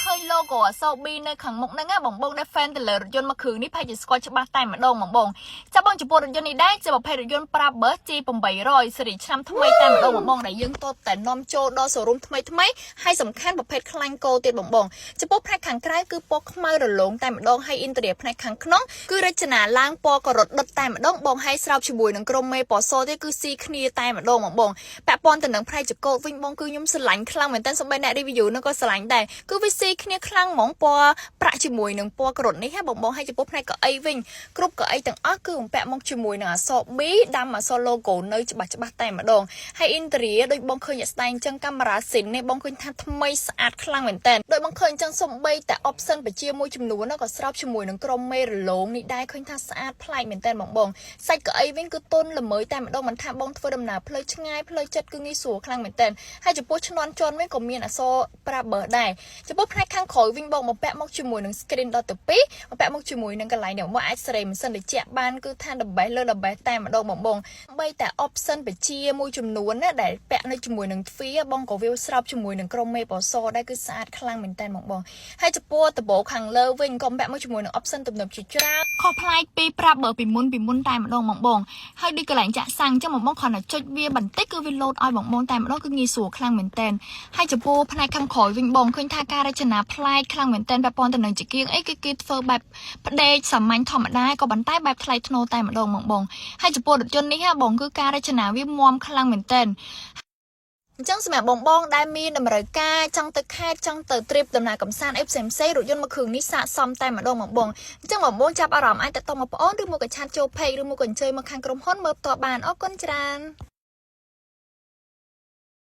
ឃើញ logo អក្សរ B នៅខាងមុខហ្នឹងណាបងបងដែល fan ទៅលើរថយន្តមួយគ្រឿងនេះប្រហែលជាស្គាល់ច្បាស់តែម្ដងបងបងចាប់បងចំពោះរថយន្តនេះដែរជាប្រភេទរថយន្ត Brabus G800 ស៊េរីឆ្នាំថ្មីតែម្ដងបងបងដែលយើងទើបតែនាំចូលដល់ showroom ថ្មីថ្មីហើយសំខាន់ប្រភេទខ្លាញ់គោទៀតបងបងចំពោះផ្នែកខាងក្រៅគឺពណ៌ខ្មៅរលោងតែម្ដងហើយ interior ផ្នែកខាងក្នុងគឺរចនាឡើងពណ៌ការ៉ុតដុតតែម្ដងបងហើយស្របជាមួយនឹងក្រុមមេពណ៌សទៀតគឺស៊ីគ្នាតែម្ដងបងបងពាក់ព័ន្ធទៅនឹងផ្នែកចកោតវិញបងគឺខ្ញុំស្រឡាញ់ខ្លាំងមែនតើសូម្បីអ្នក review នោះក៏ស្រឡាញ់ដែរគឺវាស៊ីគ្នាខ្លាំងហ្មងពណ៌ប្រាក់ជាមួយនឹងពណ៌ការ៉ុតនេះហ่ะបងបងហើយចំពោះផ្នែកកៅអីវិញគ្រប់កៅអីទាំងអស់គឺបំពាក់មកជាមួយនឹងអក្សរ B ដាំអក្សរ logo នៅច្បាស់ច្បាស់តែម្ដងហើយ interior ដូចបងឃើញជាក់ស្ដែងអញ្ចឹងកាមេរ៉ាស៊ីននេះបងឃើញថាថ្មីស្អាតខ្លាំងមែនតើដូចបងឃើញអញ្ចឹងសំបីតែ option បជាមួយចំនួននោះក៏ស្របជាមួយនឹងក្រុមមេរលោងនេះដែរឃើញថាស្អាតប្លែកមែនតើបងបងសាច់កៅអីវិញគឺទន់ល្មើយតែម្ដងមិនថាបងធ្វើដំណើរផ្លូវឆ្ងាយផ្លូវចិត្តគឺងាយស្រួលខ្លាំងមែនតើហើយចំពោះឈ្នាន់ជន់វិញក៏មានអក្សរ Brabus ដែរចំពោះផ្នែកខាងក្រោយវិញបងបំពាក់មកជាមួយនឹង screen ដល់ទៅ2បំពាក់មកជាមួយនឹងកន្លែងដែលមកអាចសេរីម៉ាស៊ីនត្រជាក់បានគឺថា the best លើ the best តែម្ដងបងបងបីតែ option បជាមួយចំនួនណាដែលពាក់នៅជាមួយនឹងទ្វារបងក៏វាស្របជាមួយនឹងក្រុមមេពណ៌សដែរគឺស្អាតខ្លាំងមែនតើបងបងហើយចំពោះដំបូលខាងលើវិញក៏បំពាក់មកជាមួយនឹង option ទំនើបជាច្រើនខុសប្លែកពី Brabus ពីមុនពីមុនតែម្ដងបងបងហើយដូចកន្លែងចាក់សាំងអញ្ចឹងបងបងគ្រាន់តែចុចវាបន្តិចគឺវាលោតឲ្យបងបងតែម្ដងគឺងាយស្រួលខ្លាំងមែនតើហើយចំពោះផ្នែកខាងក្រោយវិញបងឃើញថាការរចនាប្លែកខ្លាំងមែនតើពាក់ព័ន្ធទៅនឹងចង្គៀងអីគឺគេធ្វើបែបផ្ដេកសាមញ្ញធម្មតាក៏ប៉ុន្តែបែបថ្លៃថ្នូរតែម្ដងបងបងហើយចំពោះរថយន្តនេះហ่ะបងគឺការរចនាវាមាំខ្លាំងមែនតើអញ្ចឹងសម្រាប់បងបងដែលមានតម្រូវការចង់ទៅខេត្តចង់ទៅ trip ដំណើរកម្សាន្តអីផ្សេងផ្សេងរថយន្តមួយគ្រឿងនេះស័ក្តិសមតែម្ដងបងបងអញ្ចឹងបងបងចាប់អារម្មណ៍អាចទៅតមកប្អូនឬមកក៏ chat ចូល page ឬមកក៏អញ្ជើញមកខាងក្រុមហ៊ុនមើលផ្ទាល់បានអរគុណច្រើន។